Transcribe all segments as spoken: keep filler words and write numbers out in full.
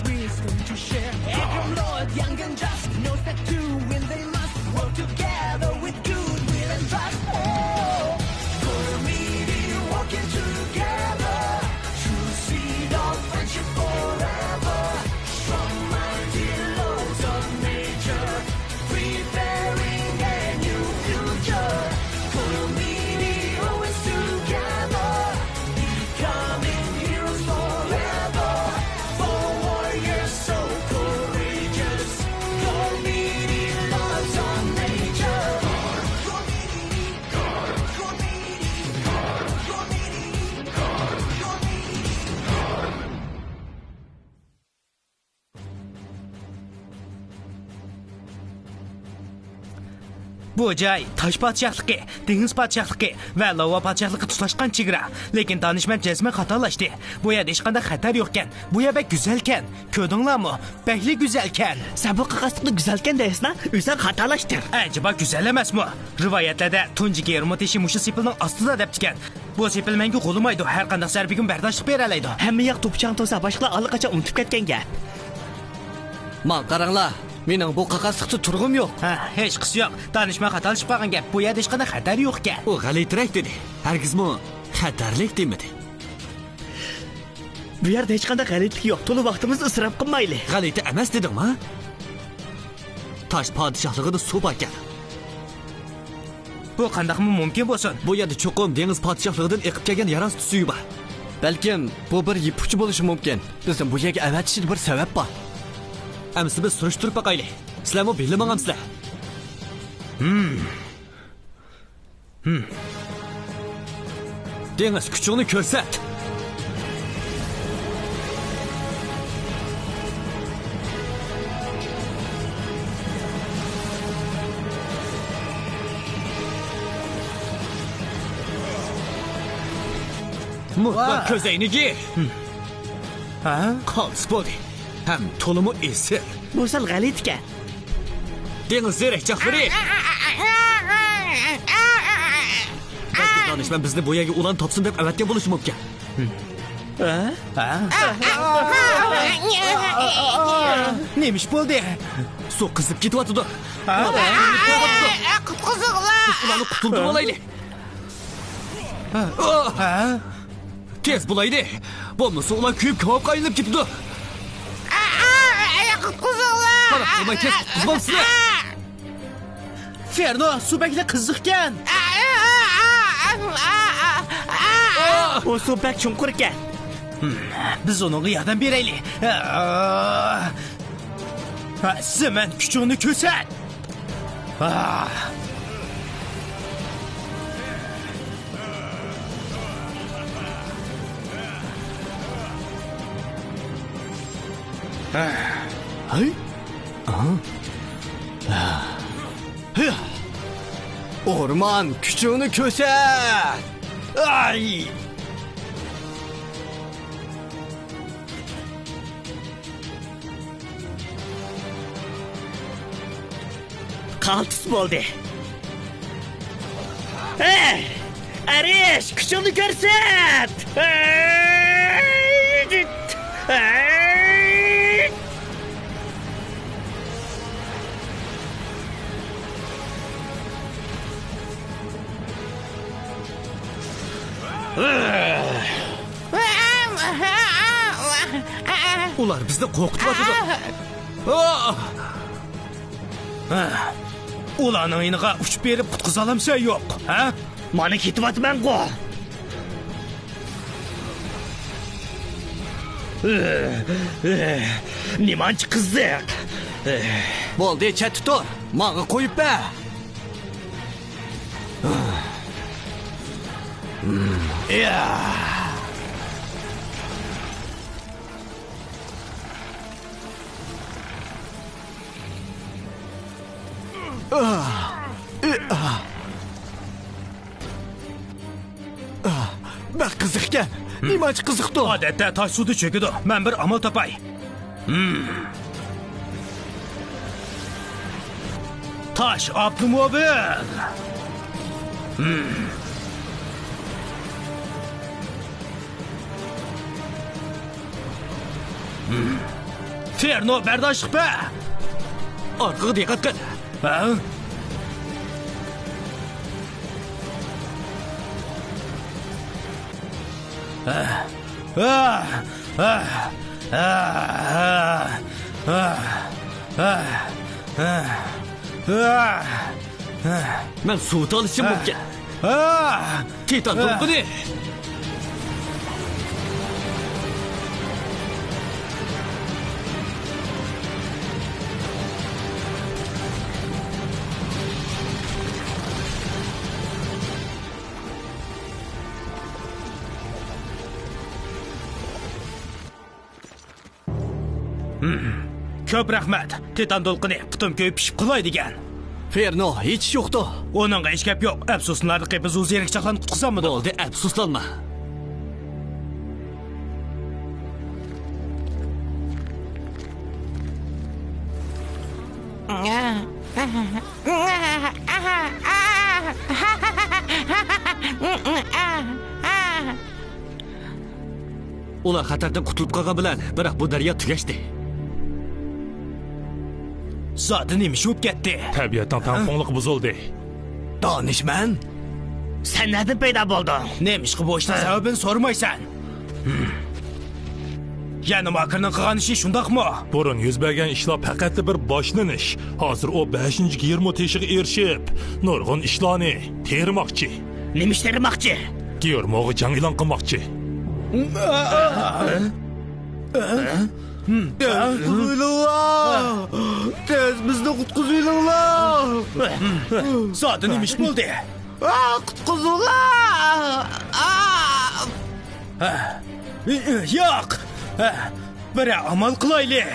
Wisdom to share. Every Lord, young and just, knows that two when they must work together with goodwill and trust. Oh, Coromini working together. True seed of friendship forever. Strong, mighty lords of nature. Preparing a new future. Coromini always together. Becoming heroes forever. For warriors so courageous. Coromini loves our nature. بۇ جاي تاش پادىشاھلىقى، دېڭىز پادىشاھلىقى ۋە لاۋا پادىشاھلىقى تۇتاشقان چېگرا. لېكىن دانىشمەن جەزمەن خاتالاشتى. بۇ يەردە ھېچقانداق خەتەر يوقكەن. بۇ يەر بەك گۈزەلكەن. كۆردۈڭلارمۇ؟ بەكلا گۈزەلكەن. سەن بۇ قاقاسلىقنى گۈزەلكەن دەيسىنا؟ ئۆزۈڭ خاتالاشتىڭ. ئەجەبا گۈزەل ئەمەسمۇ؟ رىۋايەتلەردە تۇنجى گېرمۇ تېشى مۇشۇ سېپىلنىڭ ئاستىدا دەپتىكەن. بۇ سېپىل مەڭگۈ غۇلىمايدۇ، ھەر قانداق زەربىگىمۇ بەرداشلىق بېرەلەيدۇ. ھەممە ياق توپا-چاڭ تۇرسا، باشقىلار ئاللىقاچان ئۇنتۇپ كەتكەن گەپ. ماڭا قاراڭلار، مېنىڭ بۇ قاقاسلىقتا تۇرغۇم يوق. ھە، ھېچقىسى يوق. دانىشمەن خاتالىشىپ قالغان گەپ. بۇ يەردە ھېچقانداق خەتەر يوقكەن. ئۇ غەلىتىرەك دېدى. ھەرگىزمۇ خەتەرلىك دېمىدى. بۇ يەردە ھېچقانداق غەلىتىلىك يوق. تولا ۋاقتىمىزنى ئىسراپ قىلمايلى. غەلىتە ئەمەس دېدىڭما؟ تاش پادىشاھلىقىدا سۇ باركەن. بۇ قانداقمۇ مۇمكىن بولسۇن؟ بۇ يەردە چوقۇم دېڭىز پادىشاھلىقىدىن ئېقىپ كەلگەن يەر ئاستى سۈيى بار. بەلكىم بۇ بىر يىپ ئۇچى بولۇشى مۇمكىن. بىزنى بۇ يەرگە ئەۋەتىشىدە بىر سەۋەب بار. ئەمىسە بىز سۈرۈشتۈرۈپ باقايلى. سىلەرمۇ بىللە ماڭامسىلەر؟ ھىم. ھىم. دېڭىز، كۈچۈڭنى كۆرسەت! مۇتلەق ۋاھ! كۆز ئەينىكى! ھە؟ قالتىس بولدى. ھەم تولىمۇ ئېسىل. بۇ سەل غەلىتىكەن. دېڭىز زېرەكچاقلىرى! بەلكى دانىشمەن بىزنى بۇ يەرگە ئۇلان تاپسۇن دەپ ئەۋەتكەن بولۇشى مۇمكىن. ھە؟ ھە؟ نېمە ئىش بولدى؟ سۇ قىزىپ كېتىۋاتىدۇ. ھە؟ قۇتقۇزۇڭلار! بىز ئۇلارنى قۇتۇلدۇرۇۋالايلى. ھە؟ تېز بولايلى. بولمىسا ئۇلار كۆيۈپ كاۋاپقا ئايلىنىپ كېتىدۇ. قۇتقۇزۇڭلار! قاراپ تۇرماي تېز قۇتقۇزمامسىلەر؟ فېرنو، سۇ بەكلا قىزىقكەن. ئۇ سۇ بەك چوڭقۇركەن. بىز ئۇنىڭغا ياردەم بېرەيلى. زېمەن، كۈچۈڭنى كۆرسەت. ھەي! ئورمان، كۈچۈڭنى كۆرسەت! ئاي! قالتىس بولدى. ھەي! ئەرىش، كۈچۈڭنى كۆرسەت! ھەي! ھەي! ئۇلار بىزنى قورقۇتۇۋاتىدۇ. ئۇلارنىڭ يېنىغا ئۇچۇپ بېرىپ قۇتقۇزالامسەن يوق، ھە؟ مانا كېتىۋاتىمەنغۇ. نېمانچە قىزىق. بولدى، چەتتە تۇر. ماڭا قويۇپ بەر. بەك قىزىقكەن. نېمانچە قىزىقتۇ؟ ئادەتتە تاش سۇدا چۆكىدۇ. مەن بىر ئامال تاپاي. تاش ئاپتوموبىل. فېرنو، بەرداشلىق بەر! ئارقىغا دىققەت قىل! ھە؟ مەن سۇ تالىشىم مۇمكىن. تىتان دولقۇنى! كۆپ رەھمەت. تىتان دولقۇنى پۇتۇم كۆيۈپ پىشىپ قالاي دېگەن. فېرنو، ھېچ ئىش يوقتۇ. ئۇنىڭغا ھېچ گەپ يوق. ئەپسۇسلىنارلىق گېپى زۇ زېرەك چاغلارنى قۇتقۇزالمىدۇق. بولدى، ئەپسۇسلانما. ئۇلار خەتەردىن قۇتۇلۇپ قالغان بىلەن، بىراق بۇ دەريا تۈگەشتى. زادى نېمە ئىش بولۇپ كەتتى؟ تەبىئەتنىڭ تەڭپۇڭلۇقى بۇزۇلدى. دانىشمەن؟ سەن نەدىن پەيدا بولدۇڭ؟ نېمىشقا بۇ ئىشنىڭ سەۋەبىنى سورىمايسەن؟ يەنە ماكىرنىڭ قىلغان ئىشى شۇنداقمۇ؟ بۇرۇن يۈز بەرگەن ئىشلار پەقەتلا بىر باشلىنىش. ھازىر ئۇ بەشىنچى گېرمو تېشىغا ئېرىشىپ، نۇرغۇن ئىشلارنى تېرىماقچى. نېمە ئىش تېرىماقچى؟ گېرموغا جەڭ ئېلان قىلماقچى. قۇتقۇزۇۋېلىڭلار! تېز بىزنى قۇتقۇزۇۋېلىڭلار! زادى نېمە ئىش بولدى؟ قۇتقۇزۇڭلار! ياق! بىرەر ئامال قىلايلى!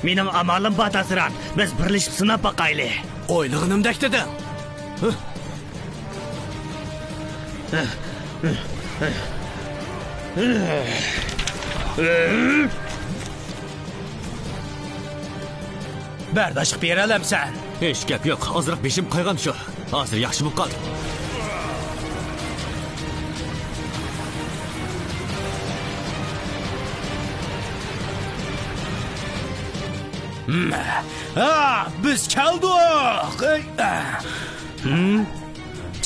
مېنىڭ ئامالىم بار، تازران. بىز بىرلىشىپ سىناپ باقايلى. ئويلىغىنىمدەك دېدىڭ. بەرداشلىق بېرەلەمسەن؟ ھېچ گەپ يوق، ئازراق بېشىم قايغان شۇ. ھازىر ياخشى بولۇپ قالدىم. ھا، بىز كەلدۇق!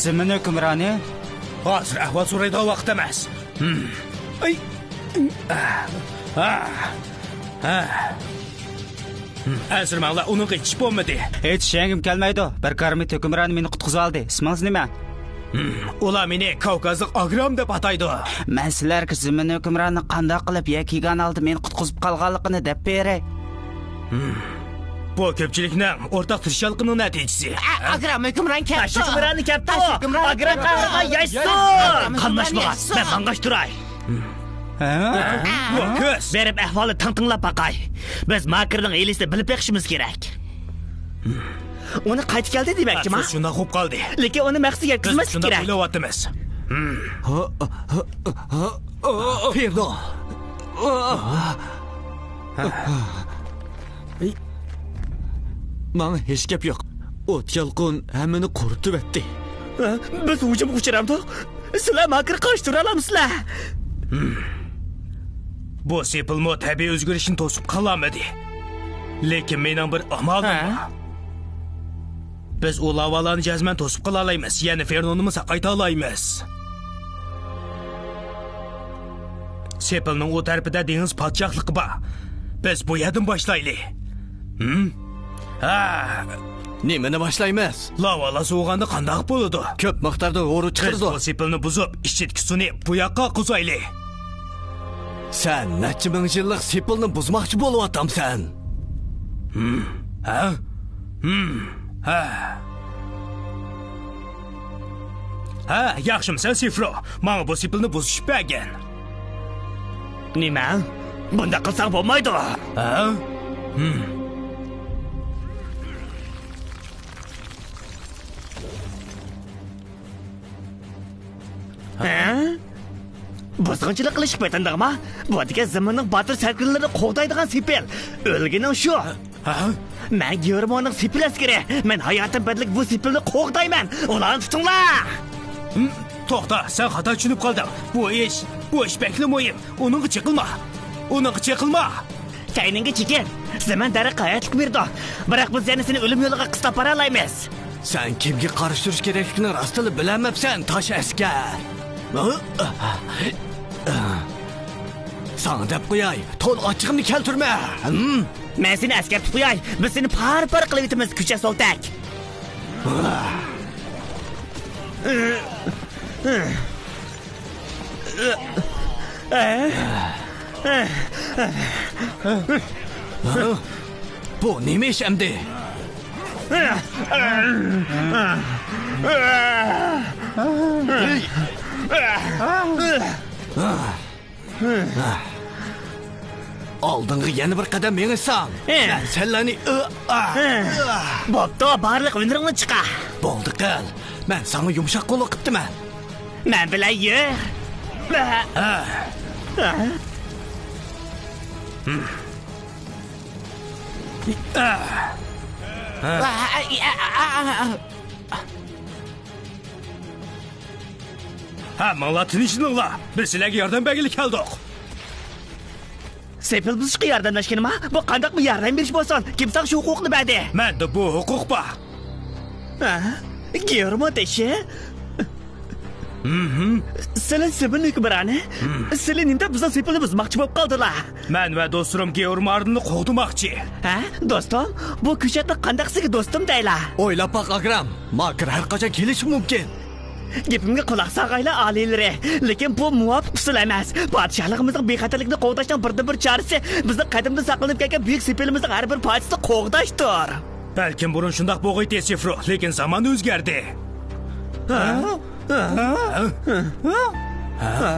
زېمىن ھۆكۈمرانى؟ ھازىر ئەھۋال سورايدىغان ۋاقىت ئەمەس. ئەنسىرىمەڭلار، ئۇنىڭغا ھېچ ئىش بولمىدى. ھېچ ئىش يەڭگىم كەلمەيدۇ. بىر كارمىت ھۆكۈمرانى مېنى قۇتقۇزۇۋالدى. ئىسمىڭىز نېمە؟ ئۇلار مېنى كاۋكازلىق ئاگرام دەپ ئاتايدۇ. مەن سىلەرگە زېمىن ھۆكۈمرانىنى قانداق قىلىپ يەككە يېگانە ھالدا مېنى قۇتقۇزۇپ قالغانلىقىنى دەپ بېرەي. بۇ كۆپچىلىكنىڭ ئورتاق تىرىشچانلىقىنىڭ نەتىجىسى. ئاگرام ھۆكۈمران كەپتۇ. تاش ھۆكۈمرانى كەپتۇ. تاش ھۆكۈمران ئاگرام كەپتۇ. قەھرىمان ياشىسۇن! ئاگرام ھۆكۈمران قاملاشمىغان. ياشىسۇن! مەن ماڭغاچ تۇراي. ھە؟ ۋاكىس! بېرىپ ئەھۋالنى تەڭ تىڭلاپ باقاي. بىز ماكىرنىڭ ھىيلىسىنى بىلىپ بېقىشىمىز كېرەك. ئۇنى قايتا كەلدى دېمەكچىما؟ ئەپسۇس، شۇنداق بولۇپ قالدى. لېكىن ئۇنى مەقسەتكە بىز يەتكۈزمەسلىك شۇنداق كېرەك. ئويلاۋاتىمىز. فېرنو! ماڭا ھېچ گەپ يوق. ئوت يالقۇن ھەممىنى قۇرۇتۇۋەتتى. بىز ھۇجۇمغا ئۇچرامدۇق؟ سىلەر ماكىرغا قارشى تۇرالامسىلەر؟ بۇ سېپىلمۇ تەبىئىي ئۆزگىرىشنى توسۇپ قالالمىدى. لېكىن مېنىڭ بىر ئامالىم بار. بىز ئۇ لاۋالارنى جەزمەن توسۇپ قالالايمىز، يەنى فېرنونىمۇ ساقايتالايمىز. سېپىلنىڭ ئۇ تەرىپىدە دېڭىز پادىشاھلىقى بار. بىز بۇ يەردىن باشلايلى. ھە؟ نېمىنى باشلايمىز؟ لاۋالار سوۋۇغاندا قانداق بولىدۇ؟ كۆپ مىقداردا ھورۇن چىقىرىدۇ. بىز بۇ سېپىلنى بۇزۇپ، ئىچىدىكى سۇنى بۇ ياققا ئاققۇزايلى. سەن نەچچە مىڭ يىللىق سېپىلنى بۇزماقچى بولۇۋاتامسەن؟ ھە؟ ھە. ھە، ياخشىمۇسەن، سېفرو؟ ماڭا بۇ سېپىلنى بۇزۇشۇپ بەرگىن. نېمە؟ بۇنداق قىلساڭ بولمايدۇ. ھە؟ ھە؟ بۇزغۇنچىلىق قىلىشقا پېتىندىڭما؟ بۇ دېگەن زېمىننىڭ باتۇر سەركىردىلىرىنى قوغدايدىغان سېپىل. ئۆلگىنىڭ شۇ. ھە؟ مەن گېرمونىڭ سېپىل ئەسكىرى. مەن ھاياتىم بەدىلىگە بۇ سېپىلنى قوغدايمەن. ئۇلارنى تۇتۇڭلار! ھىم، توختا، سەن خاتا چۈشىنىپ قالدىڭ. بۇ ئىش، بۇ ئىش بەكلا مۇھىم. ئۇنىڭغا چېقىلما. ئۇنىڭغا چېقىلما! كەينىڭگە چېكىن! زېمىن دەرەخ ھاياتلىق بېرىدۇ، بىراق بىز يەنە سېنى ئۆلۈم يولىغا قىستاپ بارالايمىز. سەن كىمگە قارشى تۇرۇش كېرەكلىكىنى راستتىنلا بىلەلمەپسەن، تاش ئەسكەر. ساڭا دەپ قوياي، تون ئاچچىقىمنى كەلتۈرمە. ھىم؟ مەن سېنى ئەسكەرتىپ قوياي، بىز سېنى پار-پار قىلىۋېتىمىز، كۈچە سولتەك. بۇ نېمە ئىش ئەمدى؟ ئالدىڭغا يەنە بىر قەدەم مېڭىساڭ، ھە، مەن سەنلەرنى، ئى، ئا، ئى. بوپتۇ، بارلىق ھۈنىرىڭنى چىقار. بولدى قىل، مەن ساڭا يۇمشاق قوللۇق قىپتىمەن. مەن بىلەن يۈر. ھە. ھە. ھەممىڭلار تىنچلىنىڭلار، بىز سىلەرگە ياردەم بەرگىلى كەلدۇق. سېپىل بۇزۇشقا ياردەملەشكىنىما؟ بۇ قانداقمۇ ياردەم بېرىش بولسۇن؟ كىم ساڭا شۇ ھوقۇقنى بەردى؟ مەندە بۇ ھوقۇق بار. ھە؟ گېرمو تېشى؟ سىلى سېپىل ھۆكۈمرانى؟ سىلى نېمە دەپ بىزنىڭ سېپىلنى بۇزماقچى بولۇپ قالدىلا؟ مەن ۋە دوستلىرىم گېئورمارننى قوغدىماقچى. ھە؟ دوستۇم؟ بۇ كۈچەتنى قانداق سىزگە دوستۇم دەيلا؟ ئويلاپ باق، ئاگرام. ماكىر ھەر قاچان كېلىشى مۇمكىن. گېپىمگە قۇلاق سالغايلا، ئالىيلىرى. لېكىن بۇ مۇۋاپىق ئۇسۇل ئەمەس. پادىشاھلىقىمىزنىڭ بىخەتەرلىكىنى قوغداشنىڭ بىردىنبىر چارىسى بىزنىڭ قەدىمدىن ساقلىنىپ كەلگەن بۈيۈك سېپىلىمىزنىڭ ھەر بىر پارچىسىنى قوغداشتۇر. بەلكىم بۇرۇن شۇنداق بولغىيتى، سېفرو، لېكىن زامان ئۆزگەردى. ھە؟ ھە؟ ھە؟ ھە؟ ھە؟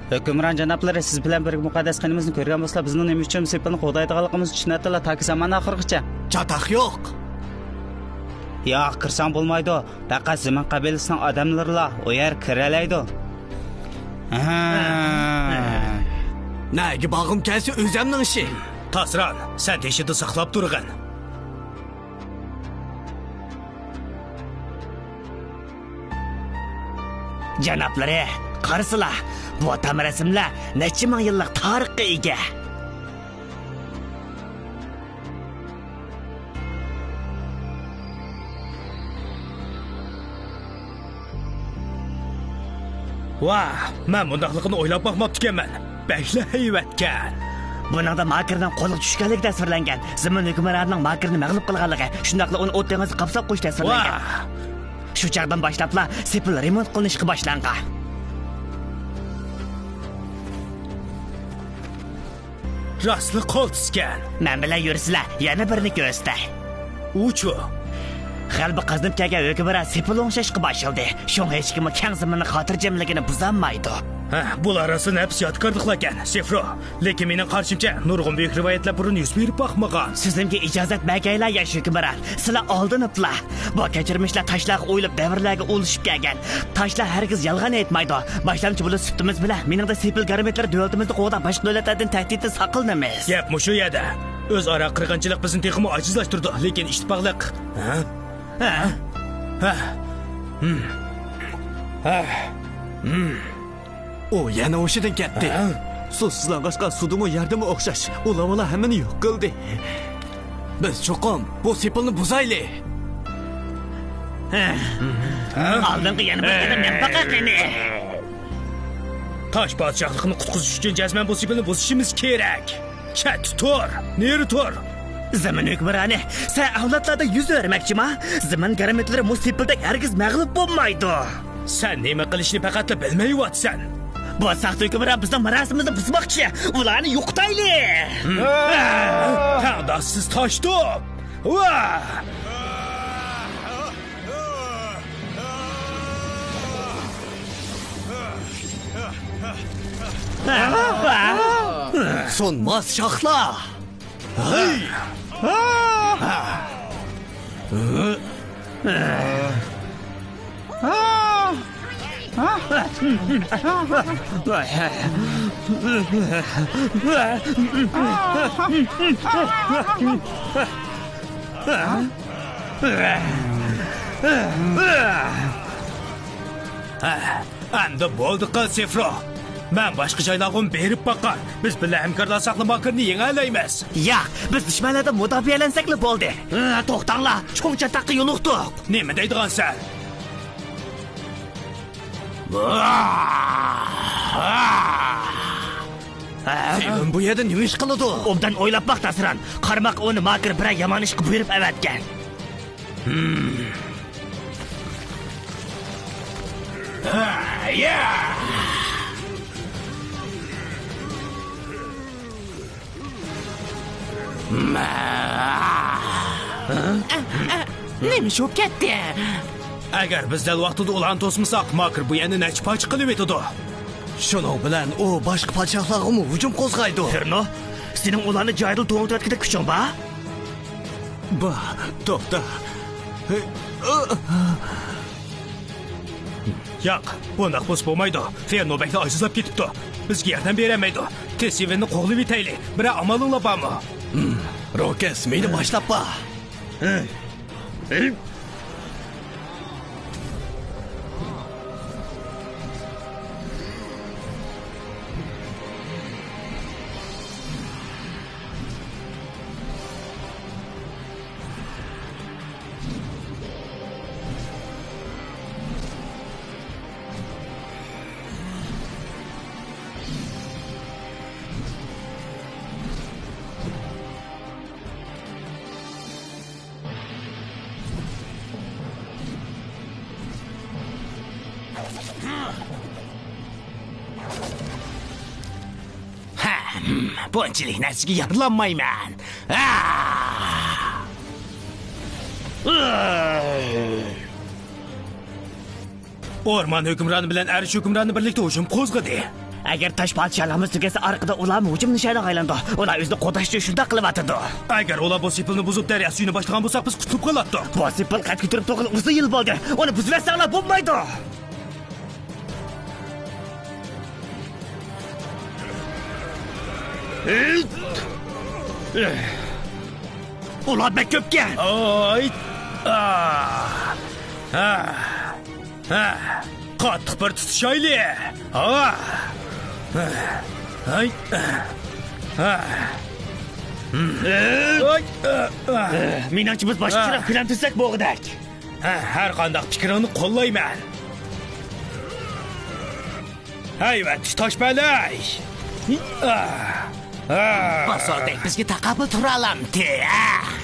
ھۆكۈمران جانابلىرى، سىز بىلەن بىرگە مۇقەددەس قېنىمىزنى كۆرگەن بولسىلا، بىزنىڭ نېمە ئۈچۈن سېپىلنى قوغدايدىغانلىقىمىزنى چۈشىنەتتىلا، تاكى زامانى ئاخىرغىچە. چاتاق يوق. ياق، كىرسەڭ بولمايدۇ. پەقەت زېمىن قەبىلىسىنىڭ ئادەملىرىلا ئۇ يەرگە كىرەلەيدۇ. ھە. نەگە بارغۇم كەلسە، ئۆزەمنىڭ ئىشى. تاسران، سەن تېشىدا ساقلاپ تۇرغىن. جانابلىرى، قارىسىلا، بۇ تام رەسىملەر نەچچە مىڭ يىللىق تارىخقا ئىگە. ۋاھ، مەن مۇنداقلىقىنى ئويلاپ باقماپتىكەنمەن. بەكلا ھەيۋەتكەن. بۇنىڭدا ماكىرنىڭ قولغا چۈشكەنلىكى تەسۋىرلەنگەن. زېمىن ھۆكۈمرانىنىڭ ماكىرنى مەغلۇپ قىلغانلىقى، شۇنداقلا ئۇنى ئوت دېڭىزى قاپساپ قويۇشى تەسۋىرلەنگەن. ۋاھ! شۇ چاغدىن باشلاپلا سېپىل رېمونت قىلىنىشقا باشلانغان. راستلا قولتۇسكەن. مەن بىلەن يۈرسىلە، يەنە بىرنى كۆرسىتەي. ئۇچۇ. غەلىبە قازىنىپ كەلگەن ھۆكۈمران سېپىل ئوڭشاشقا باشلىدى. شۇڭا ھېچكىممۇ كەڭ زېمىننىڭ خاتىرجەملىكىنى بۇزالمايدۇ. ھە، بۇلار راسلا نەپىس يادىكارلىقلاركەن، سېفرو. لېكىن مېنىڭ قارىشىمچە، نۇرغۇن بۈيۈك رىۋايەتلەر بۇرۇن يۈز بېرىپ باقمىغان. سىزنىڭكى ئىجازەت بەرگەيلا، ياش ھۆكۈمران. سىلەر ئالدىنىپلا. بۇ كەچۈرمىشلەر تاشلارغا ئويۇلۇپ، دەۋرلەرگە ئۇلىشىپ كەلگەن. تاشلار ھەرگىز يالغان ئېيتمايدۇ. باشلامچى بولۇش سۈپىتىمىز بىلەن، مېنىڭدە سېپىل گارمېتلىرى دۆلىتىمىزنى قوغداپ، باشقا دۆلەتلەردىن تەھدىتتىن ساقلىنىمىز. گەپ مۇشۇ يەردە. ئۆزئارا قىرغىنچىلىق بىزنى تېخىمۇ ئاجىزلاشتۇرىدۇ، لېكىن ئىتتىپاقلىق. ھە؟ ھە؟ ھە؟ ھىم. ھە؟ ھىم. ئۇ يەنە ھوشىدىن كەتتى. ھە؟ سۇ سىزلانغاچقا، سۇدىمۇ، يەردىمۇ ئوخشاش. ئۇ لاۋالار ھەممىنى يوق قىلدى. بىز چوقۇم بۇ سېپىلنى بۇزايلى. ھە؟ ئالدىنقى يەنە بىر قېتىم نەپەقە قېنى. تاش پادىشاھلىقىنى قۇتقۇزۇش ئۈچۈن جەزمەن بۇ سېپىلنى بۇزۇشىمىز كېرەك. چەتتە تۇر! نېرى تۇر! زېمىن ھۆكۈمرانى، سەن ئەۋلادلاردا يۈز ئۆرمەكچىما؟ زېمىن گارمېتلىرى مۇ سېپىلدەك ھەرگىز مەغلۇپ بولمايدۇ. سەن نېمە قىلىشنى پەقەتلا بىلمەيۋاتىسەن. بۇ ساختا ھۆكۈمران بىزنىڭ مىراسىمىزنى بۇزماقچى. ئۇلارنى يوقىتايلى! ھىم. تەڭداشسىز تاش توپ! ۋا! سۇنماس شاخلار! ھەي! ئەمدى بولدى قىل، سېفرو. مەن باشقا جايلارغىمۇ بېرىپ باقاي. بىز بىللە ھەمكارلاشساقلا ماكىرنى يېڭەلەيمىز. ياق، بىز دۈشمەنلەردىن مۇداپىئەلەنسەكلا بولدى. ھە، توختاڭلار، چوڭ چاتاققا يولۇقتۇق. نېمە دەيدىغانسەن؟ سېۋىن، بۇ يەردە نېمە ئىش قىلىدۇ؟ ئوبدان ئويلاپ باق، داسىران. قارىماققا ئۇنى ماكىر بىرەر يامان ئىشقا بۇيرۇپ ئەۋەتكەن. نېمە ئىش بولۇپ كەتتى؟ ئەگەر بىز دەل ۋاقتىدا ئۇلارنى توسمىساق، ماكىر بۇ يەرنى نەچچە پارچە قىلىۋېتىدۇ. شۇنىڭ بىلەن ئۇ باشقا پادىشاھلارغىمۇ ھۇجۇم قوزغايدۇ. فېرنو، سېنىڭ ئۇلارنى جايىدىلا توڭلىتىۋەتكۈدەك كۈچۈڭ بار؟ بار، توختا. ياق، بۇنداق بولسا بولمايدۇ. فېرنو بەكلا ئاجىزلاپ كېتىپتۇ. بىزگە ياردەم بېرەلمەيدۇ. تېز سېۋىننى قوغلىۋېتەيلى. بىرەر ئامالىڭلار بارمۇ؟ روكەس، مېنى باشلاپ بار. ھەم، بۇنچىلىك نەرسىگە يارىلانمايمەن. ئورمان ھۆكۈمرانى بىلەن ئەرش ھۆكۈمرانى بىرلىكتە ھۇجۇم قوزغىدى. ئەگەر تاش پادىشاھلىرىمىز تۈگەتسە، ئارقىدا ئۇلارمۇ ھۇجۇم نىشانىغا ئايلىنىدۇ. ئۇلار ئۆزىنى قوغداش ئۈچۈن شۇنداق قىلىۋاتىدۇ. ئەگەر ئۇلار بۇ سېپىلنى بۇزۇپ، دەريا سۈيىنى باشلىغان بولساق، بىز قۇتۇلۇپ قالاتتۇق. بۇ سېپىل قەد كۆتۈرۈپ تۇرغىلى ئۇزۇن يىل بولدى. ئۇنى بۇزۇۋەتسەڭلار بولمايدۇ. ئۇلار بەك كۆپكەن. ئاي. ئا. ھە. ھە. قاتتىق بىر تۇتۇشايلى. ھا. ھاي. ھا. ئاي. مېنىڭچە بىز باشقىچىراق ھە. پىلان تۈزسەك بولغۇدەك. ھە، ھەر قانداق پىكرىڭنى قوللايمەن. ھەيۋەت، تاشپەلەي! باسالدەك بىزگە تاقابىل تۇرالامتى؟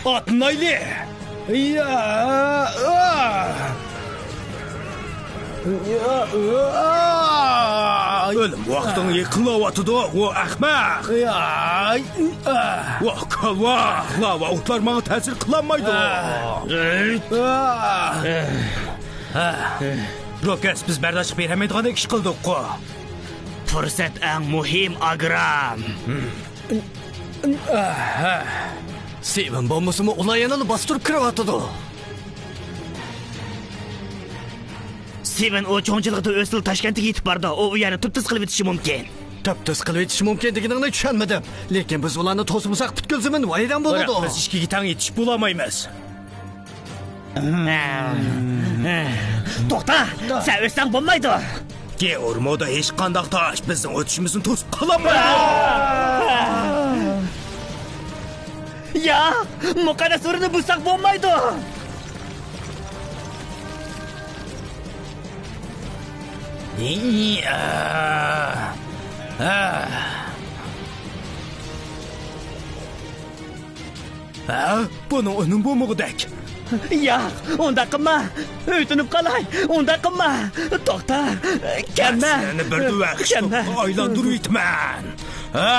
ئاتلىنايلى! ئۆلۈم ۋاقتىڭ يېقىنلاۋاتىدۇ، ۋو ئەخمەق! ۋاھ، كالۋا! لاۋا ئوتلار ماڭا تەسىر قىلالمايدۇ! روكەس، بىز بەرداشلىق بېرەلمەيدىغاندەك ئىش قىلدۇققۇ. پۇرسەت ئەڭ مۇھىم، ئاگرام. سېۋىن بولمىسىمۇ، ئۇلار يەنىلا باستۇرۇپ كىرىۋاتىدۇ. سېۋىن ئۇ چوڭچىلىقتا ئۆسىدۇ، تاشكەنتكە يېتىپ بارىدۇ. ئۇ، ئۇ يەرنى تۈپتۈز قىلىۋېتىشى مۇمكىن. تۈپتۈز قىلىۋېتىشى مۇمكىن دېگىنىڭنى چۈشەنمىدىم. لېكىن بىز ئۇلارنى توسمىساق، پۈتكۈل زېمىن ۋەيران بولىدۇ. بىراق بىز ئىككىگە تەڭ يېتىشىپ بولالمايمىز. توختا! سەن ئۆتسەڭ بولمايدۇ! گېئورمودا ھېچقانداق تاش بىزنىڭ ئۆتۈشىمىزنى توسۇپ قالالمايدۇ! ياق! مۇقەددەس ئورۇننى بۇزساق بولمايدۇ! ھە؟ بۇنىڭ ئۈنۈمى بولمىغۇدەك. ياق، ئۇنداق قىلما. ئۆتۈنۈپ قالاي. ئۇنداق قىلما. توختا. كەلمە. سىلەرنى بىردىن ۋەھشىي توپقا ئايلاندۇرۇۋېتىمەن. ھە؟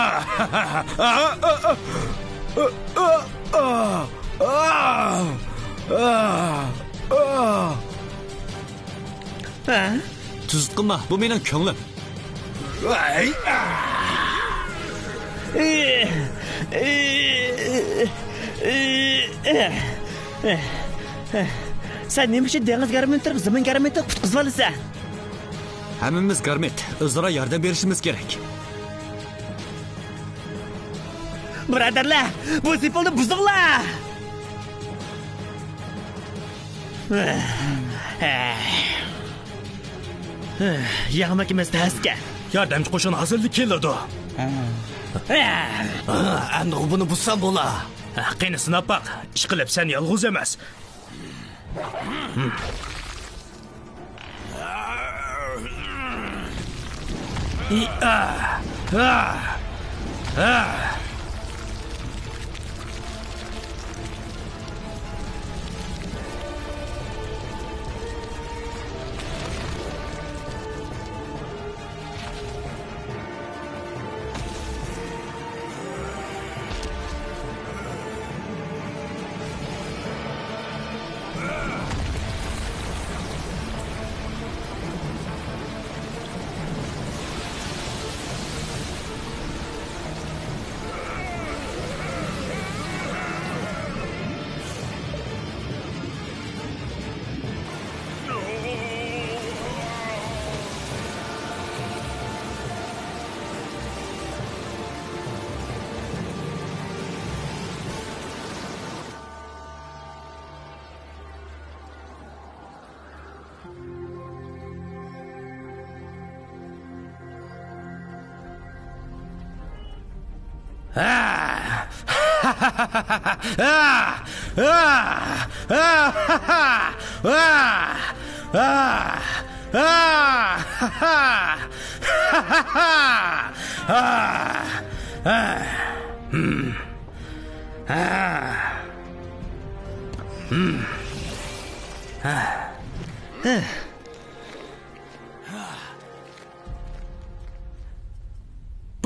تۈزۈت قىلما، بۇ مېنىڭ كۆڭلۈم. سەن نېمە ئۈچۈن دېڭىز گارمېنتىنى زېمىن گارمېنتىغا قۇتقۇزۇۋالىسەن؟ ھەممىمىز گارمېنت، ئۆزئارا ياردەم بېرىشىمىز كېرەك. بۇرادەرلەر، بۇ سېپىلنى بۇزۇڭلار! ھە. يەڭمەك ئەمەس تەسكە. ياردەمچى قوشۇن ھازىرلا كېلىدۇ. ھە، ئەمدى بۇنى بۇزسام بولا. قېنى سىناپ باق. ئىشقىلىپ سەن يالغۇز ئەمەس.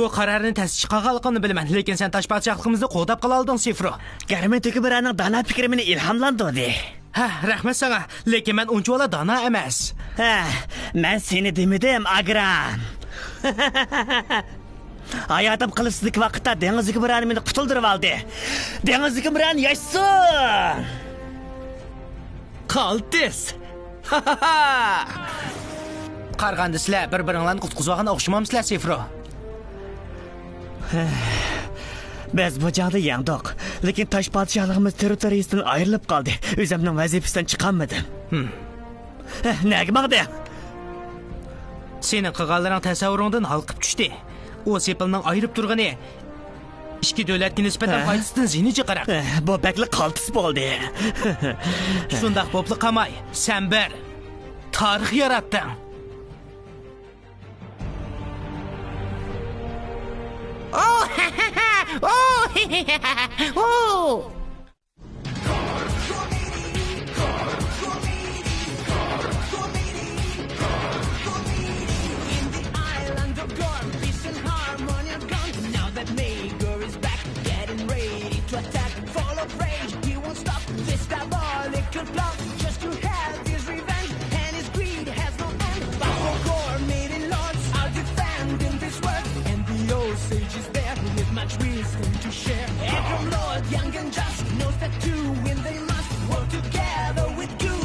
بۇ قارارنى تەس چىقارغانلىقىڭنى بىلىمەن، لېكىن سەن تاج پادىشاھلىقىمىزنى قوغداپ قالالىدىڭ، سىفرو. گەرمەن ھۆكۈمرانىنىڭ دانا پىكرى مېنى ئىلھاملاندۇردى. ھە، رەھمەت ساڭا، لېكىن مەن ئۇنچىۋالا دانا ئەمەس. ھە، مەن سېنى دېمىدىم، ئاگران. ھاياتىم قىلىچسىزدىكى ۋاقىتتا دېڭىز ھۆكۈمرانى مېنى قۇتۇلدۇرۇۋالدى. دېڭىز ھۆكۈمرانى ياشىسۇن! قالتىس! قارىغاندا سىلەر بىر-بىرىڭلارنى قۇتقۇزۇۋالغان ئوخشىمامسىلەر، سىفرو؟ بىز بۇ جەڭدە يەڭدۇق، لېكىن تاج پادىشاھلىقىمىز تېررىتورىيىسىدىن ئايرىلىپ قالدى. ئۆزۈمنىڭ ۋەزىپىسىدىن چىقالمىدىم. ھە، نەگە ماڭدى؟ سېنىڭ قىلغانلىرىڭ تەسەۋۋۇرۇڭدىن ھالقىپ چۈشتى. ئۇ سېپىلنىڭ ئايرىپ تۇرغىنى ئىككى دۆلەتكە نىسبەتەن ھە؟ پايدىسىدىن زىيىنى جىقراق. ھە، بۇ بەكلا قالتىس بولدى. شۇنداق بوپلا قالماي، سەن بىر تارىخ ياراتتىڭ. In the island of Gorm, peace and harmony are gone. Now that Magor is back, getting ready to attack. Full of rage, he won't stop. This diabolical plot, just to have his revenge, and his greed has no end. But for Gorm, many lords are defending this world, and the old sage is there with much wisdom to share. Aggrum Lord, young and just, knows that to win they must work together with good.